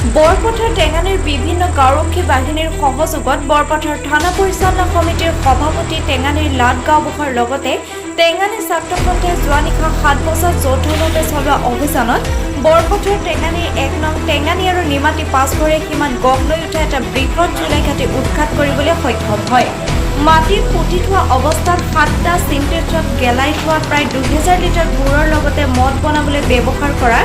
বৰপথাৰ টেঙানীৰ বিভিন্ন গাঁওৰক্ষী বাহিনীৰ সহযোগত বৰপথাৰ থানা পৰিচালনা সমিতিৰ সভাপতি টেঙানীৰ লাট গাঁওবুঢ়াৰ লগতে টেঙানী ছাত্ৰ সন্থাই যোৱা নিশা 7 বজাত যৌথভাৱে চলোৱা অভিযানত বৰপথাৰ টেঙানীৰ 1 নং টেঙানী আৰু নিমাতী পাঁচঘৰীয়া সীমাত গঢ় লৈ উঠা এটা বৃহৎ চুলাই ঘাটি উৎখাত কৰিবলৈ সক্ষম হয়। মাটিত পুতি থোৱা অৱস্থাত 7টা চিনটেক্সত গেলাই থোৱা প্ৰায় 2000 লিটাৰ গুড়ৰ লগতে মদ বনাবলৈ ব্যৱহাৰ কৰা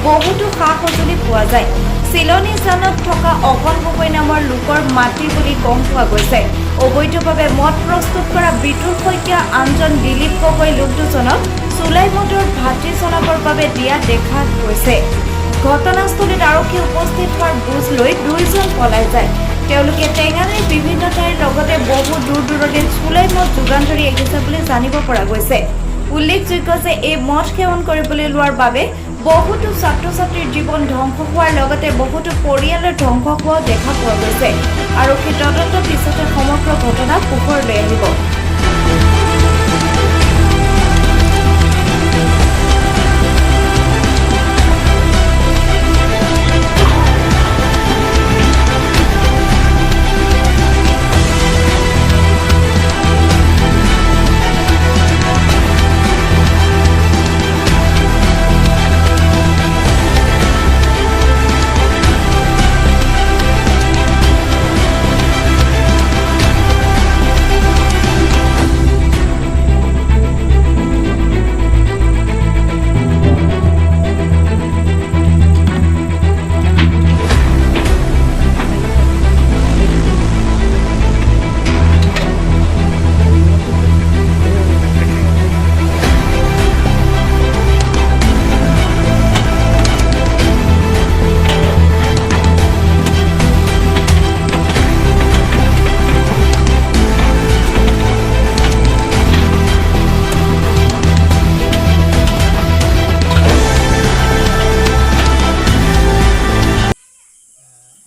বহুতো সা সঁজুলি পোৱা যায়। চিলনীজানত থকা অকণ গগৈ নামৰ লোকৰ মাটি বুলি গম পোৱা গৈছে। অবৈধভাৱে মদ প্ৰস্তুত কৰা বিতুল শইকীয়া, আনজন দিলীপ গগৈ লোক দুজনক চুলাই মদৰ ভাটি চলাবৰ বাবে দিয়া দেখা গৈছে। ঘটনাস্থলীত আৰক্ষী উপস্থিত হোৱাৰ বুজ লৈ দুয়োজন পলাই যায়। তেওঁলোকে টেঙানীৰ বিভিন্ন ঠাইৰ লগতে বহু দূৰ দূৰণিত চুলাই মদ যোগান ধৰি আহিছে বুলি জানিব পৰা গৈছে। উল্লেখযোগ্য যে এই মদ সেৱন কৰিবলৈ লোৱাৰ বাবে বহুতো ছাত্ৰ ছাত্ৰীৰ জীৱন ধ্বংস হোৱাৰ লগতে বহুতো পৰিয়ালৰ ধ্বংস হোৱাও দেখা পোৱা গৈছে। আৰক্ষীৰ তদন্তৰ পিছতে সমগ্ৰ ঘটনা পোহৰলৈ আহিব।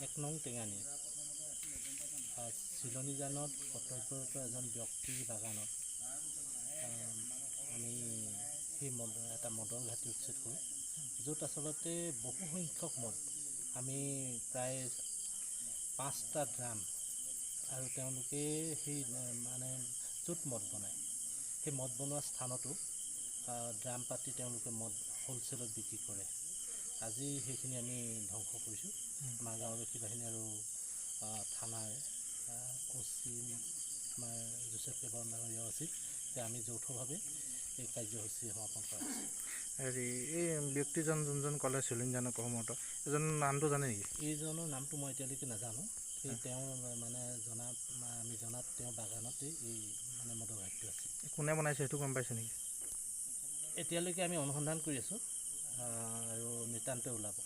এক নং টেঙানী চিলনীজানত কৰ্তব্যৰত এজন ব্যক্তিৰ বাগানত আমি সেই মদ এটা মদৰ ঘাটি উচ্ছেদ কৰোঁ, য'ত আচলতে বহু সংখ্যক মদ আমি প্ৰায় 5টা ড্ৰাম আৰু তেওঁলোকে সেই মানে য'ত মদ বনায় সেই মদ বনোৱা স্থানতো ড্ৰাম পাতি তেওঁলোকে মদ হ'লচেলত বিক্ৰী কৰে। আজি সেইখিনি আমি ধ্বংস কৰিছোঁ। আমাৰ গাঁওৰক্ষী বাহিনী আৰু থানাৰ অ' চি আমাৰ জোচেফ কেৱন ডাঙৰীয়াও আছিল যে আমি যৌথভাৱে এই কাৰ্যসূচী সমাপন কৰা হৈছে। হেৰি, এই ব্যক্তিজন যোনজন ক'লে চিলিংজানৰ কৰ্মৰত, এজনৰ নামটো জানে নেকি? এইজনৰ নামটো মই এতিয়ালৈকে নাজানো। সেই তেওঁ মানে জনা আমি জনাত তেওঁ বাগানতেই এই মানে মদৰ ঘাটিটো আছিল। কোনে বনাইছে সেইটো গম পাইছে নেকি? এতিয়ালৈকে আমি অনুসন্ধান কৰি আছোঁ আৰু নিতান্তই ওলাব।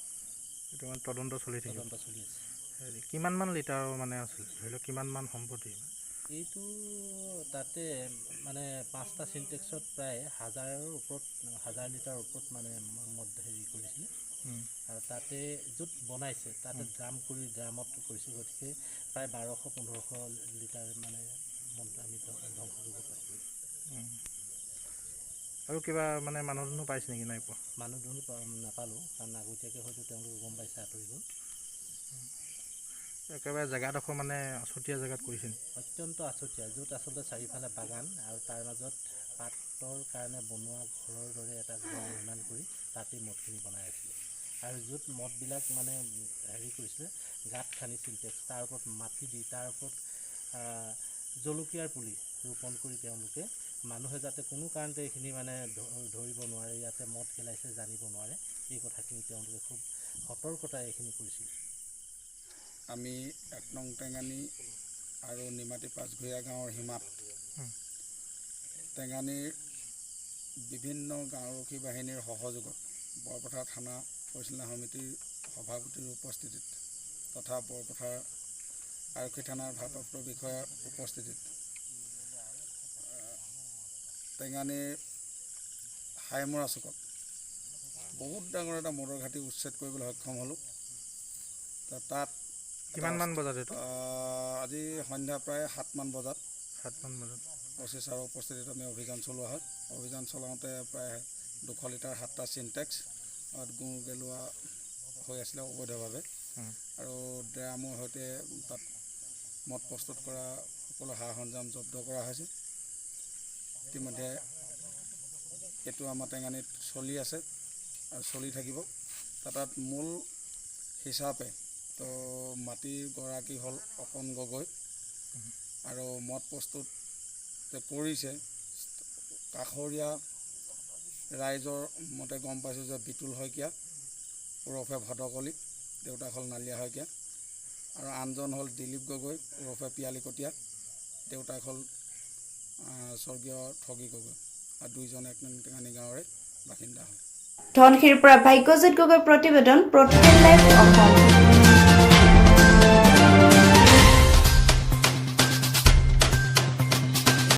এইটো মানে তদন্ত চলি থাকিব। তদন্ত চলি আছে। হেৰি, কিমানমান লিটাৰ মানে আছিল, ধৰি লওক কিমানমান সম্পত্তি? এইটো তাতে মানে 5টা চিনটেক্সত প্ৰায় হাজাৰৰ ওপৰত, 1000 লিটাৰৰ ওপৰত মানে মদ হেৰি কৰিছিলে। আৰু তাতে য'ত বনাইছে তাতে ড্ৰাম কৰি ড্ৰামত কৰিছে, গতিকে প্ৰায় 1200-1500 লিটাৰ মানে মদ আমি ধ্বংস কৰিব পাৰিলোঁ। আৰু কিবা মানে মানুহ দুনুহ পাইছে নেকি? নাই পোৱা। মানুহ দুনুহ নাপালোঁ, কাৰণ আগতীয়াকৈ হয়তো তেওঁলোকে গম পাইছে, আঁতৰি গ'ল। একেবাৰে জেগাডোখৰ মানে আছুতীয়া জেগাত কৰিছে নেকি? অত্যন্ত আছুতীয়া, য'ত আচলতে চাৰিওফালে বাগান আৰু তাৰ মাজত পাতৰ কাৰণে বনোৱা ঘৰৰ দৰে এটা ঘৰ নিৰ্মাণ কৰি তাতেই মদখিনি বনাই আছিলে। আৰু য'ত মদবিলাক মানে হেৰি কৰিছিলে, গাঁত খান্দি চিনটেক্স, তাৰ ওপৰত মাটি দি তাৰ ওপৰত জলকীয়াৰ পুলি ৰোপণ কৰি তেওঁলোকে মানুহে যাতে কোনো কাৰণতে এইখিনি মানে ধৰিব নোৱাৰে, ইয়াতে মদ গেলাইছে জানিব নোৱাৰে, এই কথাখিনি তেওঁলোকে খুব সতৰ্কতাৰে এইখিনি কৰিছিল। আমি 1 নং টেঙানী আৰু নিমাতী পাঁচঘৰীয়া গাঁৱৰ সীমাত টেঙানীৰ বিভিন্ন গাঁওৰক্ষী বাহিনীৰ সহযোগত বৰপথাৰ থানা পৰিচালনা সমিতিৰ সভাপতিৰ উপস্থিতিত তথা বৰপথাৰ আৰক্ষী থানাৰ ভাৰপ্ৰাপ্ত বিষয়াৰ উপস্থিতিত টেঙানীৰ হাইমৰা চুকত বহুত ডাঙৰ এটা মদৰ ঘাটি উচ্ছেদ কৰিবলৈ সক্ষম হ'লোঁ। তাত কিমানমান বজাত এইটো? আজি সন্ধ্যা প্ৰায় 7মান বজাত। 7মান বজাত। অ' চি ছাৰৰ উপস্থিতিত আমি অভিযান চলোৱা হয়। অভিযান চলাওঁতে প্ৰায় 200 লিটাৰ 7টা চিনটেক্স গুৰ গেলোৱা হৈ আছিলে অবৈধভাৱে। আৰু ড্ৰামৰ সৈতে তাত মদ প্ৰস্তুত কৰা সকলো সা সৰঞ্জাম জব্দ কৰা হৈছে। ইতিমধ্যে এইটো আমাৰ টেঙানীত চলি আছে আৰু চলি থাকিব। তাত মূল হিচাপে তো মাটিৰ গৰাকী হ'ল অকণ গগৈ আৰু মদ প্ৰস্তুত যে কৰিছে, কাষৰীয়া ৰাইজৰ মতে গম পাইছোঁ যে বিতুল শইকীয়া ওৰফে ভদকলি, দেউতাক হ'ল নালিয়া শইকীয়া, আৰু আনজন হ'ল দিলীপ গগৈ ওৰফে পিয়ালি কটীয়া, দেউতাক হ'ল স্বৰ্গীয় ঠগী গগৈ, আৰু দুইজন এক নং টেঙানী গাঁৱৰে বাসিন্দা হয়। ধনশিৰিৰ পৰা ভাগ্যজিৎ গগৈৰ প্ৰতিবেদন, প্ৰতিদিন লাইভ অসম।